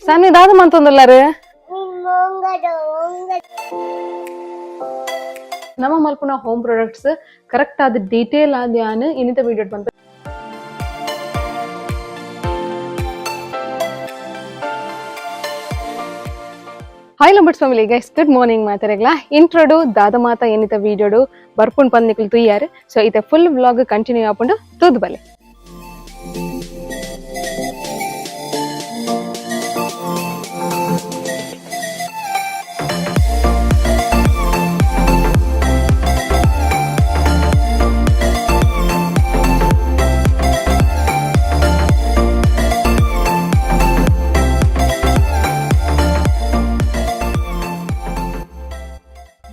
Saanvi ದಾದ ಮಂತೊಂದುಲ್ಲಾರು ನಮ್ಮ ಮಲ್ಪುನ home products correct ಆದ ಡೀಟೇಲ್ ಆದ ಯಾನ್ ಇನ್ನಿತ ವಿಡಿಯೋ ಬಂತ. ಹಾಯ್ ಲಂಬಟ್ಸ್ family guys, good morning. ಮಾತಾಡಗ್ಲ ಇಂಟ್ರೋಡು ದಾದ ಮಾತ ಏನಿತ ವಿಡಿಯೋಡು ಬರ್ಪುಂಡ್ ಪಂದ್ ನಿಕುಲು ತುಯ್ಯಾರು. ಸೊ ಇತ್ತೆ full vlog continue ಆಪುಂಡು, ತೂದು ಬಲೆ.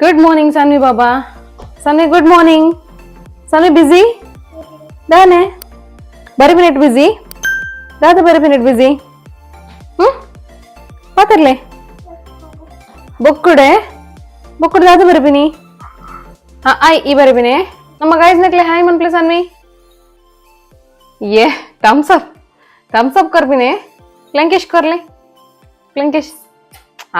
Good morning Saanvi Baba. Saanvi, good morning. Saanvi, busy ದಾನೆ? ಬರಿ ಮಿನಿಟ್ ಬಿಸಿ ದಾದ? ಬರಿ ಮಿನಿಟ್ ಬಿಸಿ. ಹ್ಮ್ ಪಾತರ್ಲೆ ಬೊಕ್ಕುಡೆ ಬೊಕ್ಕುಡೆ ದಾದ ಬರಬಿನಿ? ಹಾ, ಆಯ್ ಈ ಬರಬಿನಿ. ನಮ್ಮ ಗೈಸ್ ನಕ್ಲೆ ಹಾಯ್ ಮನ್ಪ್ಲೆ ಸಾನ್ವಿ. ಏ thumbs up, thumbs up ಕೊರ್ಬಿನಿ. Lankesh ಕೊರ್ಲೆ, Lankesh.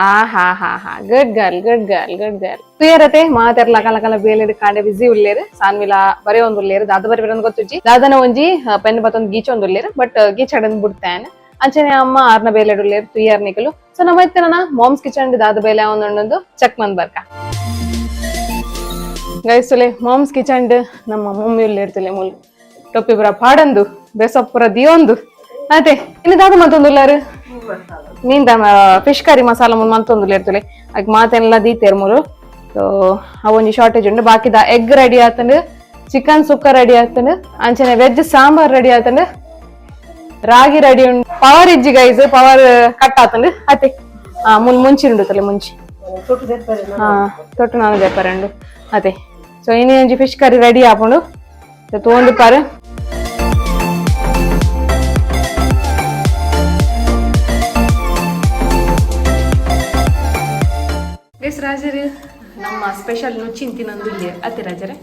ಆ ಹಾ ಹಾ ಹಾ, good girl, good girl, good girl. ತುಯರತೆ ಮಾತೆರ್ ಲಕ ಲಕಲ ಬೇಲೆಡ್ ಕಾಂಡೆ ಬಿಸಿ ಉಲ್ಲೇರು. ಸಾನ್ವಿಲ ಬರೇ ಒಂದ್ ಉಲ್ಲೇರು. ದಾದ ಬರಿ ಬರೊಂದು ಗೊತ್ತುಜ್ಜಿ. ದಾದನ ಒಂಜಿ ಪೆನ್ ಬತ್ತೊಂದು ಗೀಚ ಒಂದ್ ಉಲ್ಲೇರು, ಬಟ್ ಗೀಚಡನ್ ಬಿಡ್ತಾನೆ. ಅಂಚನೆ ಅಮ್ಮ ಆರ್ನ ಬೇಲೆಡ್ ಉಲ್ಲೇರು ತುಯ್ಯಾರ್ ನಿಕಲು. ಸೊ ನಮ್ಮ ಇತ್ತೆ ನನ್ನ ಮಾಮ್ಸ್ ಕಿಚನ್ ದಾದ ಬೇಲೆ ಒಂದೊಂದು ಚೆಕ್ ಮಂದ್ ಬರ್ಕ ಗೈಸ್. ತುಲೆ ಮಾಮ್ಸ್ ಕಿಚನ್ ನಮ್ಮ ಮಮ್ಮಿ ಉಲ್ಲೇರು. ತುಲೆ ಮೂಲು ಟೊಪ್ಪಿ ಪುರ ಪಾಡಂದು ಬೆಸಪ್ಪುರ ದಿಯೊಂದು. ಅದೇ ಇನ್ನು ದಾದ ಮತ್ತೊಂದು ಉಲ್ಲಾರು? ಮೀನ್ ಫಿಶ್ ಕರಿ ಮಸಾಲ ಮುನ್ ಮಂತೊಂದು ಇರ್ತಲೆ. ಅಗ್ ಮಾತೆಲ್ಲ ದೀತೇರ್ ಮೂಲು. ಸೊ ಅವೊಂಜಿ ಶಾರ್ಟೇಜ್ ಉಂಡು. ಬಾಕಿದ ಎಗ್ ರೆಡಿ ಆತಂಡು, ಚಿಕನ್ ಸುಕ್ಕ ರೆಡಿ ಆತಂಡು, ಅಂಚನೆ ವೆಜ್ ಸಾಂಬಾರ್ ರೆಡಿ ಆತಂಡು, ರಾಗಿ ರೆಡಿ ಉಂಡು. ಪವರ್ ಇಜ್ಜಿ guys, power cut ಆತಂಡು. ಅತೆ ಮುಲ್ ಮುಂಚಿ ಉಂಡು ತಲೆ ಮುಂಚಿ. ಹಾ, ತೊಟ್ಟು ನಾನು ದೇಪರಂಡು. ಅದೇ, ಸೊ ಇನಿ ಒಂಜಿ fish curry ready ಆಪುಂಡು, ತೋಂದು ಪಾರು. ಗೈಸ್, ರಾಜರೇ, ನಮ್ಮ ಸ್ಪೆಷಲ್ ನುಚ್ಚಿನ ತಿನ್ನೊಂದು ಅತ್ತೆ ರಾಜರೇ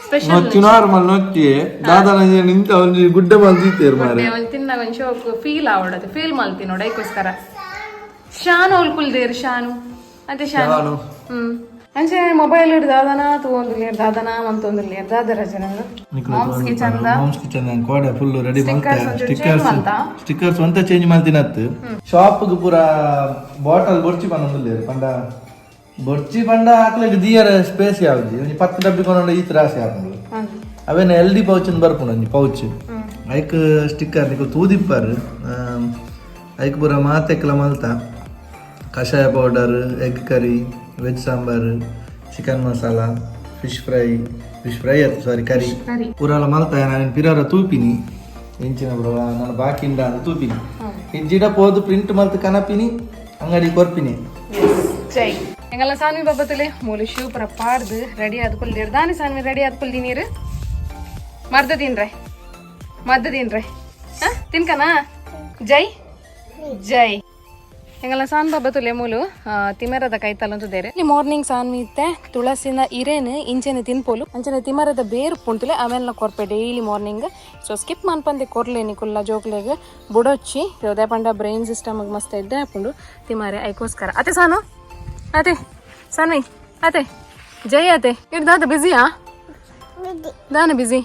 ಸ್ಪೆಷಲ್. ನೊಚ್ಚಿ, ನಾರ್ಮಲ್ ನೊಚ್ಚಿ. ದಾದನ ನಿಂತ ಒಂಜಿ ಗುಡ್ಡೆ ಮಲ್ದಿತ್ತೇರ್ ಮಾರೆ. ಒಂಜಿ ತಿನ್ನಾಗ ಒಂಜಿ ಶೋಕ್ ಫೀಲ್ ಆವಡದು, ಫೀಲ್ ಮಲ್ತಿ ನೋಡ. ಐಕೋಸ್ಕರ ಶಾನು ಉಲ್ಕುಲ್ದೇರು ಶಾನು ಅದೇ ಶಾನು. ಶಾನು. ಅಂಚೆ ಮೊಬೈಲ್ ದಾದನ ತೂವೊಂದುಲ್ಲೇರ್, ದಾದನ ಮಂತೊಂದುಲ್ಲೇರ್ ದಾದ ರಜನ moms kitchen. Moms kitchen ಕೋಡೆ ಫುಲ್ ರೆಡಿ. Stickers ಒಂಚೂರು change stickers ಮಲ್ತಾ? Stickers ಒಂತ ಚೇಂಜ್ ಮಲ್ತಿನತ್ತು. ಶಾಪ್ ಪೂರ ಬಾಟಲ್ ಬೊರ್ಚಿ ಪನ್ನೊಂದುಲ್ಲೇರು. ಪಂಡ ಬೊರ್ಚಿ ಪಂಡ ಆಕ್ಲೆಗ್ ದಿಯರ ಸ್ಪೇಸ್ ಯಾವ್ದು? ಒಂಜಿ 10 ಡಬ್ಬಿ ಕೊನೊಂಡ ಈ ತ್ರಾಸಿ ಆಪುಂಡು. ಅವೇನ L D pouch ಬರ್ಪುಂಡು ಒಂಜಿ ಪೌಚ್. ಐಕ್ ಸ್ಟಿಕ್ಕರ್ ನಿಕುಲು ತೂದಿಪ್ಪಾರು. ಐಕ್ ಪೂರ ಮಾತೆಕ್ಲ ಮಲ್ತ, ಕಷಾಯ powder, egg curry, veg sambar, chicken masala, fish fry, fish fry ಅತ್ತು ಸಾರಿ ಕರಿ. ಕರಿ. ಪೂರಾಲ ಮಲ್ತ. ನಾನು ಪಿರಾರ ತೂಪಿನಿ ಎಂಚಿನ ಬ್ರೋ ನಾನು ಬಾಕಿ ಇಂಡ ಅಂತ ತೂಪಿನಿ. ಇಜ್ಜಿಡ ಪೋದು ಪ್ರಿಂಟ್ ಮಲ್ತ್ ಕನಪಿನಿ, ಅಂಗಡಿ ಕೊರ್ಪಿನಿ. ಜೈ. ಎಂಗಲ್ಲ ಸಾನ್ವಿ ಬಾಬತಲೆ ಮೂಲು ಶೂ ಪುರ ಪಾಡ್ದು ರೆಡಿ ಆದ್ಕೊಲ್ದಿರ್ ದಾನಿ. ಸಾನ್ವಿ, ರೆಡಿ ಆದ್ಕೊಲ್ದಿ? ನೀರು ಮರ್ದ ತಿನ್ರೆ, ಮದ್ದು ತಿನ್ರೆ. ಹಾ, ತಿನ್ಕನಾ? ಜೈ ಜೈ. ಎಂಗಲ್ಲ ಸಾನ್ ಬಾಬತುಲೆ ಮೂಲು ತಿಮರದ ಕೈತಲಂತುದೇರೆ. ಮಾರ್ನಿಂಗ್ ಸಾನ್ವಿ ಇತ್ತೆ ತುಳಸಿನ ಇರೇನು ಇಂಚೆನೆ ತಿನ್ಪೋಲು. ಅಂಚನೆ ತಿಮರದ ಬೇರು ಪುಂಟುಲೆ ಅವೆಲ್ಲ ಕೊರ್ಪೆ daily morning. So skip ಮನ್ಪಂದೆ ಕೊರ್ಲೆ ನಿಕುಲ್ಲ ಜೋಕ್ಲೆಗ್ ಬುಡೊಚ್ಚಿ. ಅದೇ ಪಂಡ ಬ್ರೈನ್ ಸಿಸ್ಟಮ್ ಮಸ್ತ್ ಇದ್ದೆ ಹಾಕೊಂಡು ತಿಮಾರೆ ಐಕೋಸ್ಕರ. ಅತೆ ಸಾನು, ಅತೆ ಸಾನ್ವಿ, ಅತೆ ಜೈ, ಅತೆ ಇಡ್ ದಾದ ಬಿಸಿಯಾ? ದಾನ ಬಿಸಿ?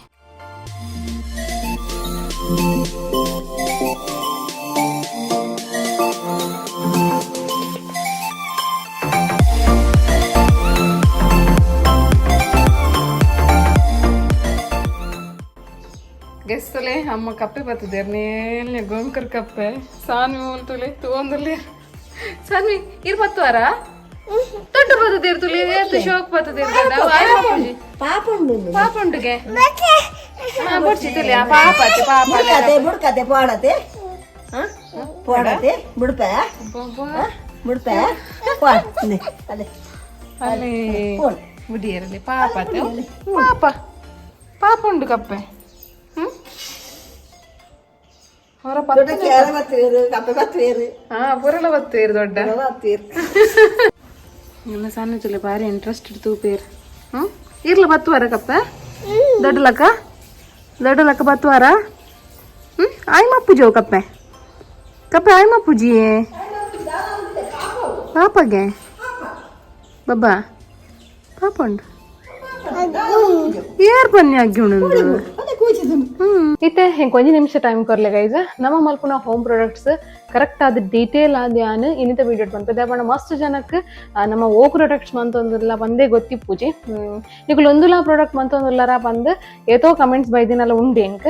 ಗೆಸ್ತಲೆ ಅಮ್ಮ ಕಪ್ಪೆ ಬರ್ತದೆ ನೇಲ್ನೆ ಗೋಂಕರ್ ಕಪ್ಪೆ. ಸಾನ್ವಿ ಮೂಲ್ತುಲೆ ತೂಂದುಲ್ಲೆ. ಸಾನ್ವಿ, ಇರ್ ಬತ್ತುವಾರ ದೊಡ್ಡ ಬರ್ತದೆ ತುಲೆ ಏತ್ ಶೋಕ್ ಬರ್ತದೆ. ಪಾಪ ಉಂಡು. ಪಾಪ ಉಂಡುಗೆ. ಹಾ, ಬೊಡ್ಚಿ ತುಲೆ. ಆ ಪಾಪ ಅತ್ತೆ, ಪಾಪ. ಬುಡ್ಕತೆ, ಬುಡ್ಕತೆ, ಪೋಡತೆ ಪೋಡತೆ, ಬುಡ್ಪೆ ಬುಡ್ಪೆ ಪೋಡ್ ಅದೇ. ಅಲ್ಲಿ ಪೋಡ್. ಬುಡಿಯರಲ್ಲಿ ಪಾಪ ಅತ್ತೆ, ಪಾಪ, ಪಾಪ ಉಂಡು ಕಪ್ಪೆ. ಹ್ಮ್ ಹೊರ ದೊಡ್ಡ ಪತ್ತ ಕೇರ ಬತ್ತೇರು, ಕಪ್ಪೆ ಬತ್ತೇರು. ಹಾ, ಪುರಲ ಬತ್ತೇರು ದೊಡ್ಡ. ಬತ್ತೇರು. ಎಲ್ಲ ಸಣ್ಣ ತುಲೆ ಭಾರಿ ಇಂಟ್ರೆಸ್ಟ್ ತೂಪೇರ್. ಹ್ಮ್ ಇರ್ಲ ಬತ್ತುವಾರ ಕಪ್ಪೆ? ದೊಡ್ಡ ಲಕ್ಕ, ದೊಡ್ಡ ಲಕ್ಕ ಬತ್ತುವಾರ. ಹ್ಮ್ ಆಯ್ ಮಪ್ಪುಜೋ ಕಪ್ಪೆ, ಕಪ್ಪೆ ಆಯ್ ಮಪ್ಪುಜಿಯೇ. ಪಾಪಗೆ ಬಾಬಾ ಪಾಪ ಉಂಡು ಏರ್ ಬನ್ನಿ ಅಗ್ಗಿ ಉಂಡು. ಇತ್ತೆ ಹೆಂಗೆ ಒಂಜಿ ನಿಮಿಷ ಟೈಮ್ ಕೊರ್ಲೆ ಗೈಸ್. ನಮ್ಮ ಮಲ್ಪುನ ಹೋಮ್ ಪ್ರಾಡಕ್ಟ್ಸ್ ಕರೆಕ್ಟ್ ಆದ ಡೀಟೇಲ್ ಆದ ಯಾನ್ ಇನ್ನಿತ ವಿಡಿಯೋ ಪನ್ಪೆ. ಪಂಡ ಮಸ್ತ್ ಜನಕ್ಕೆ ನಮ್ಮ ಓ ಪ್ರಾಡಕ್ಟ್ಸ್ ಮಂತೊಂದುಲ್ಲ ಬಂದೇ ಗೊತ್ತಿಪ್ಪುಜಿ. ನಿಕುಲು ಒಂದುಲಾ ಪ್ರಾಡಕ್ಟ್ ಮಂತೊಂದುಲ್ಲರ ಬಂದು ಏತೋ ಕಮೆಂಟ್ಸ್ ಬೈದಿನಲ್ಲ ಉಂಡು ಎಂಕ್.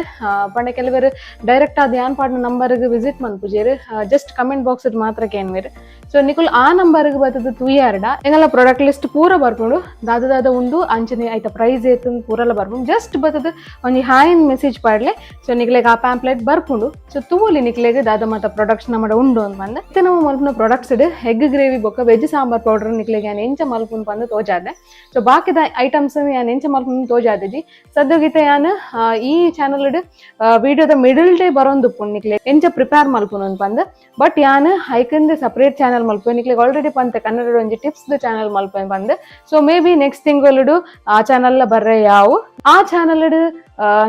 ಪಂಡ ಕೆಲವರು ಡೈರೆಕ್ಟ್ ಆದ ಯಾನ್ ಪಾಡ್ನ ನಂಬರ್ಗೆ ವಿಸಿಟ್ ಮನ್ಪುಜೆರ್, ಜಸ್ಟ್ ಕಮೆಂಟ್ ಬಾಕ್ಸ್ ಮಾತ್ರ ಕೇನ್ವೆರ್. ಸೊ ನಿಕುಲು ಆ ನಂಬರ್ಗೆ ಬತ್ತದ ತೂಯಾರ್ಡ ಎಂಗಲ ಪ್ರಾಡಕ್ಟ್ ಲಿಸ್ಟ್ ಪೂರ ಬರ್ಪುಂಡು, ದಾದ ದಾದ ಉಂಡು, ಅಂಚನೆ ಐತ ಪ್ರೈಸ್ ಏತುಂದು ಪೂರಲ ಬರ್ಪುಂಡು. ಜಸ್ಟ್ ಬತ್ತದ ಒಂಜಿ ಹಾಯ್ ಮೆಸೇಜ್ ಪಾಡ್ಲೆ. ಸೊ ನಿಕ್ಲೆಗ್ ಆ ಪ್ಯಾಂಪ್ಲೆಟ್ ಬರ್ಪುಂಡು. ಸೊ ತೂವೊಲಿ ನಿಕ್ಲೆಗ್ ದಾದ ಮಾತ ಪ್ರಾಡಕ್ಟ್ಸ್ ನಮ್ಮಡ ಉಂಡು ಅಂತ ಬಂದ. ಇತ್ತೆ ನಮ್ಮ ಮಲ್ಪುನ ಪ್ರಾಡಕ್ಟ್ಸ್ ಎಗ್ ಗ್ರೇವಿ ಬೊಕ್ಕ ವೆಜ್ ಸಾಂಬಾರ್ ಪೌಡರ್ ನಿಕ್ಲೆಗ್ ಯಾನ್ ಎಂಚ ಮಲ್ಪುನು ಪಂದ್ ತೋಜಾದೆ. ಸೊ ಬಾಕಿದ ಐಟಮ್ಸ್ ಯಾನ್ ಎಂಚ ಮಲ್ಪುನು ತೋಜಾದಿಜಿ ಸದ್ಯಗಿತ್ತೆ. ಯಾನ್ ಈ ಚಾನಲ್ ವಿಡಿಯೋದ ಮಿಡಲ್ ಡೇ ಬರೋಂದುಪ್ಪುಂಡು ನಿಕ್ಲೆ ಎಂಚ ಪ್ರಿಪೇರ್ ಮಲ್ಪುನು ಅಂತ ಪಂದ್. ಬಟ್ ಯಾನ್ ಐಕಂದೆ ಸಪರೇಟ್ ಚಾನಲ್ ಮಲ್ಪುವೆ. ನಿಕ್ಲೆಗ್ ಆಲ್ರೆಡಿ ಪಂತೆ, ಕನ್ನಡ ಒಂಜಿ ಟಿಪ್ಸ್ ಚಾನಲ್ ಮಲ್ಪೆ ಪಂದ್. ಸೊ ಮೇ ಬಿ ನೆಕ್ಸ್ಟ್ ತಿಂಗಳು ಆ ಚಾನಲ್ ಬರ್ರೆ ಯಾವು. ಆ ಚಾನಲ್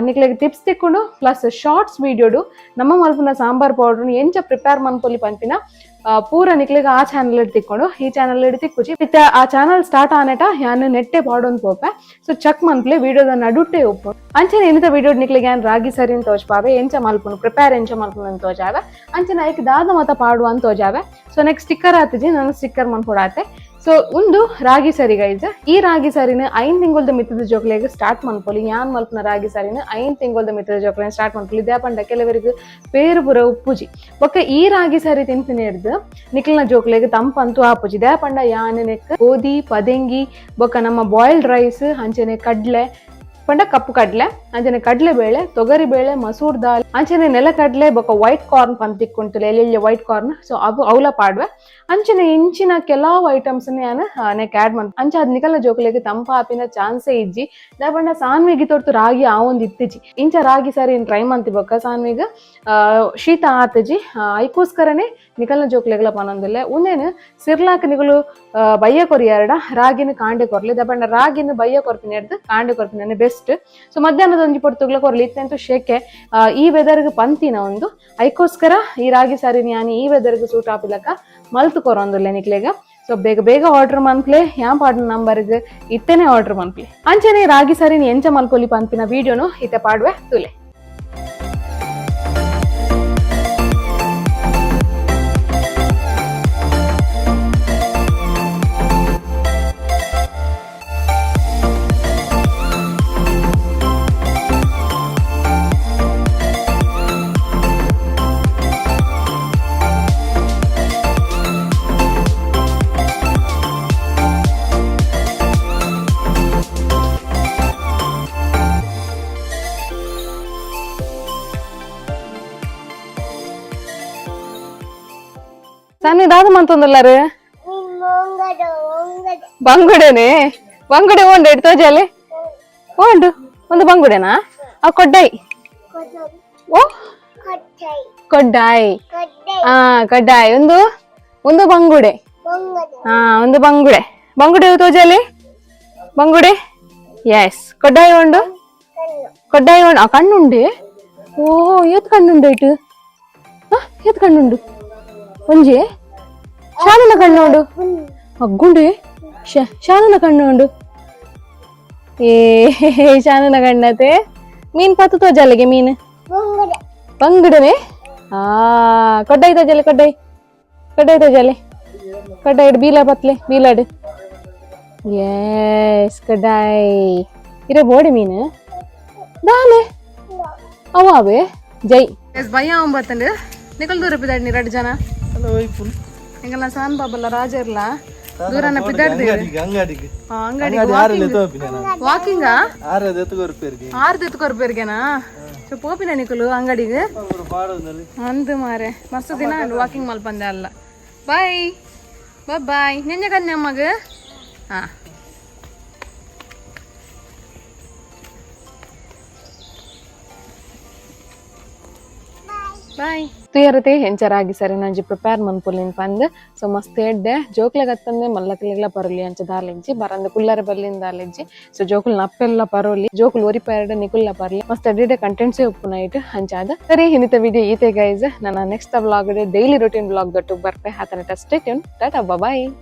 ನಿಕ್ಲೆಗ್ ಟಿಪ್ಸ್ ತಿಕ್ಕೊಂಡು, ಪ್ಲಸ್ ಶಾರ್ಟ್ಸ್ ವಿಡಿಯೋಡು ನಮ್ಮ ಮಲ್ಪುನ ಸಾಂಬಾರ್ ಪೌಡರ್ ಎಂಚ ಪ್ರಿಪೇರ್ ಮನ್ಪೊಲಿ ಪನ್ಪಿನ ಪೂರ ನಿಕ್ಲೆಗ್ ಆ ಚಾನಲ್ ತಿಕ್ಕೊಂಡು, ಈ ಚಾನಲ್ ತಿಕ್ಕುಜಿ. ಇತ್ತೆ ಆ ಚಾನಲ್ ಸ್ಟಾರ್ಟ್ ಆನೆಟ ಯಾನ್ ನೆಟ್ಟೆ ಪಾಡೊಂದು ಪೋಪೆ. ಸೊ ಚೆಕ್ ಮನ್ಪ್ಲೆ, ವಿಡಿಯೋದ ನಡುಟೆ ಉಪ್ಪು. ಅಂಚನೆ ಇನ್ನಿತ ವಿಡಿಯೋ ನಿಕ್ಲೆಗ್ ಯಾನ್ ರಾಗಿ ಸರಿ ತೋಜ್ಪಾವೆ, ಎಂಚ ಮಲ್ಪುನು ಪ್ರಿಪೇರ್ ಎಂಚ ಮಲ್ಪುನು ಅಂತ ತೋಜಾವೆ. ಅಂಚನೆ ಐಕ್ ದಾದ ಮತ ಪಾಡುವ ಅಂತ ತೋಜಾವೆ. ಸೊ ನೆಕ್ಸ್ಟ್ ಸ್ಟಿಕ್ಕರ್ ಆತಿಜಿ, ನಾನು ಸ್ಟಿಕ್ಕರ್ ಮನ್ಪೊಡಾತೆ. ಸೊ ಒಂದು ರಾಗಿ ಸರಿ ಗೈಸ್. ಈ ರಾಗಿ ಸರಿನ 5 ತಿಂಗಳದ ಮಿತ್ತದ ಜೋಕ್ಲೆಗ್ ಸ್ಟಾರ್ಟ್ ಮನ್ಪೊಲಿ. ಯಾನ್ ಮಲ್ಪುನ ರಾಗಿ ಸರಿನ 5 ತಿಂಗಳದ ಮಿತ್ತದ ಜೋಕ್ಲೆಗ್ ಸ್ಟಾರ್ಟ್ ಮನ್ಪೊಲಿ. ಪಂಡ ಕೆಲವರಿಗೆ ಪೇರು ಪೂರ ಉಪ್ಪುಜಿ. ಬೊಕ್ಕ ಈ ರಾಗಿ ಸರಿ ತಿನ್ಪಿನ ಹಿಡ್ದು ನಿಕ್ಲ್ನ ಜೋಕ್ಲೆಗ್ ತಂಪಂತೂ ಆಪುಜಿ. ಪಂಡ ಯಾನ್ ನೆಕ್ ಗೋಧಿ, ಪದೆಂಗಿ, ಬೊಕ್ಕ ನಮ್ಮ ಬಾಯ್ಲ್ಡ್ ರೈಸ್, ಅಂಚನೆ ಕಡ್ಲೆ ಪಂಡ ಕಪ್ಪು ಕಡ್ಲೆ, ಅಂಚನೆ ಕಡ್ಲೆ ಬೇಳೆ, ತೊಗರಿ ಬೇಳೆ, ಮಸೂರ್ ದಾಲ್, ಅಂಚನೆ ನೆಲಕಡ್ಲೆ, ಬೊಕ್ಕ ವೈಟ್ ಕಾರ್ನ್ ಪಂದ್ ತಿಕ್ಕುಂಟುಲೆ ಎಲ್ಲಿ ವೈಟ್ ಕಾರ್ನ್, ಸೊ ಅವು ಅವಲ ಪಾಡ್ವೆ. ಅಂಚನೆ ಇಂಚಿನ ಕೆಲವು ಐಟಮ್ಸ್ ಯಾನ್ ನೆಕ್ ಆಡ್ ಮನ್. ಅಂಚ ಅದ್ ನಿಕಲ್ನ ಜೋಕುಲೆಗ್ ತಂಪ ಆಪಿನ ಚಾನ್ಸೇ ಇಜ್ಜಿ. ದಾಪಂಡ ಸಾನ್ವಿಗೆ ತೊರ್ತು ರಾಗಿ ಆವೊಂದು ಇತ್ತಿಜಿ. ಇಂಚ ರಾಗಿ ಸರಿ ಟ್ರೈ ಮಂತಿ ಬೊಕ್ಕ ಸಾನ್ವಿಗ್ ಶೀತ ಆತಜಿ. ಐಕೋಸ್ಕರನೇ ನಿಕಲ್ನ ಜೋಕುಲೆಗ್ಲ ಪನೊಂದಿಲ್ಲ. ಉಂದೇನು ಸಿರ್ಲಾಕ್ ನಿಕುಲು ಬಯ್ಯ ಕೊರಿಯಾರಡ ರಾಗಿನ ಕಾಂಡೆ ಕೊರ್ಲಿ. ದಪಂಡ ರಾಗಿನ ಬಯ್ಯ ಕೊರ್ಪಿನ ಹಿಡ್ದು ಕಾಂಡೆ ಕೊರ್ಪಿನ ಬೆಸ್ಟ್. ಸೊ ಮಧ್ಯಾಹ್ನದ ಒಂಜಿ ಪೊರ್ತುಗ್ಲ ಕೊರ್ಲಿ. ಇತ್ತಂತೂ ಶೆಕೆ, ಈ ವೆದರ್ಗ್ ಪಂತಿನ ಒಂದು. ಐಕೋಸ್ಕರ ಈ ರಾಗಿ ಸಾರಿ ಯಾನ್ ಈ ವೆದರ್ಗ್ ಸೂಟ್ ಆಪಿಲಕ ಮಲ್ತು ಕೊರೊಂದುಲ್ಲೆ ನಿಕ್ಲೆಗ. ಸೊ ಬೇಗ ಬೇಗ ಆರ್ಡರ್ ಮನ್ಪ್ಲೆ, ಯಾನ್ ಪಾಡಿನ ನಂಬರ್ಗ್ ಇತ್ತೇನೆ ಆರ್ಡರ್ ಮನ್ಪ್ಲೆ. ಅಂಚನೆ ರಾಗಿ ಸಾರಿನ ಎಂಚ ಮಲ್ಪೊಲಿ ಪನ್ಪಿನ ವಿಡಿಯೋನು ಇತ್ತೆ ಪಾಡುವೆ, ತುಲೆ. ಸಣ್ಣ ದಾದ ಮಂತೊಂದುಲ್ಲಾರು ಬಂಗುಡೆನೆ. ಬಂಗುಡೆ ಓಂಡು ಎಡ್ ತೋಜಾಲೆ ಓಂಡು. ಒಂದು ಬಂಗುಡೆನಾ? ಆ ಕೊಡ್ಡಾಯಿ ಓ ಕೊಡ್ಡಾಯಿ. ಆ ಕಡ್ಡಾಯಿ. ಒಂದು ಒಂದು ಬಂಗುಡೆ. ಹಾ, ಒಂದು ಬಂಗುಡೆ. ಬಂಗುಡೆ ತೋಜಾಲೆ ಬಂಗುಡೆ. ಎಸ್, ಕೊಡ್ಡಾಯಿ ಉಂಡು, ಕೊಡ್ಡಾಯಿ ಉಂಡು. ಆ ಕಣ್ಣುಂಡೆ. ಓ, ಏತ್ ಕಣ್ಣುಂಡು ಇಟ್ಟು? ಏತ್ ಕಣ್ಣುಂಡು? ಒಂಜಿ ಶಾಲನ ಕಣ್ಣುಂಡು. ಅಗ್ಗುಂಡೆ ಶಾಲನ ಕಣ್ಣುಂಡು. ಏ, ಶಾಲನ ಕಣ್ಣತೆ. ಮೀನ್ ಪತ್ತು ತೋಜಾಲೆಗೆ ಮೀನು ಬಂಗುಡನೆ. ಆ ಕೊಡ್ಡಾಯಿ ತೋಜಾಲೆ. ಕೊಡ್ಡಾಯಿ, ಕೊಡ್ಡಾಯಿ ತೋಜಾಲೆ. ಕೊಡ್ಡಾಯಿ ಬೀಲ ಪತ್ಲೆ ಬೀಲಾಡು. ಎಸ್, ಕಡ್ಡಾಯಿ ಇರೆ ಬೋಡೆ ಮೀನು ದಾನೆ ಅವ ಅವೇ. ಜೈ ಎಸ್ ಭಯ ಒಂಬತ್ತಂಡು ನಿಕಲ್ ದೂರ ಪಿದಾಡ್ನಿ ಎರಡು ಜನ. ಎಂಗಲ್ಲ ಸಾನ್ ಬಾಬಲ್ಲ ರಾಜ ಇರ್ಲ ದೂರನ ಪಿದಾಡ್ದಿ. ಅಂಗಡಿಗೆ. ಅಂಗಡಿ. ಆರಲ್ಲಿ ತೋಪಿನ. ವಾಕಿಂಗಾ? ಆರದು ಎತ್ತುಗೊರ್ಪೇರಿಗೆ. ಆರ್ದು ಎತ್ಕೊರ್ಪೇರ್ಗೆನಾ? ಸೊ ಪೋಪಿನ ನಿಕುಲು ಅಂಗಡಿಗೆ ಅಂದು ಮಾರೆ. ಮಸ್ತ್ ದಿನ ವಾಕಿಂಗ್ ಮಲ್ಪಂದೆ ಅಲ್ಲ. ಬಾಯ್ ಬಾಯ್ ನೆಂಜ ಕನ್ಯಮ್ಮಗ. ಹಾ, ಬಾಯ್. ತುಯರತೆ ಎಂಚ ರಾಗಿ ಸರಿ ನಂಜಿ ಪ್ರಿಪೇರ್ ಮನ್ಪುಲಿನ್ ಪಂದ್. ಸೊ ಮಸ್ತ್ ಎಡ್ಡೆ ಜೋಕ್ಲೆಗ್ ಅತ್ತಂದೆ ಮಲ್ಲಕ್ಲೆಗ್ಲ ಪರೊಲಿ, ಅಂಚ ದಾಲೆಂಜಿ ಬರಂದ ಕುಲ್ಲರೆ ಬಲ್ಲಿನ್ ದಾಲೆಂಜಿ. ಸೊ ಜೋಕುಲ್ ನಪ್ಪೆಲ್ಲ ಪರೋಲಿ, ಜೋಕುಲ್ ಒರಿಪೆರಡ್ ನಿಕುಲ್ಲ ಪರ್ಲಿ, ಮಸ್ತ್ ಎಡ್ಡೆ ಕಂಟೆಂಟ್ಸ್ ಉಪ್ಪುನ ಐಟ್. ಅಂಚಾದ ಸರಿ, ಇನ್ನಿತ ವಿಡಿಯೋ ಈತೆ ಗೈಸ್. ನನ್ನ next vlog daily routine vlog ದೊಟ್ಟು ಬರ್ಪೆ. ಆತನ. Stay tune, tata, bye.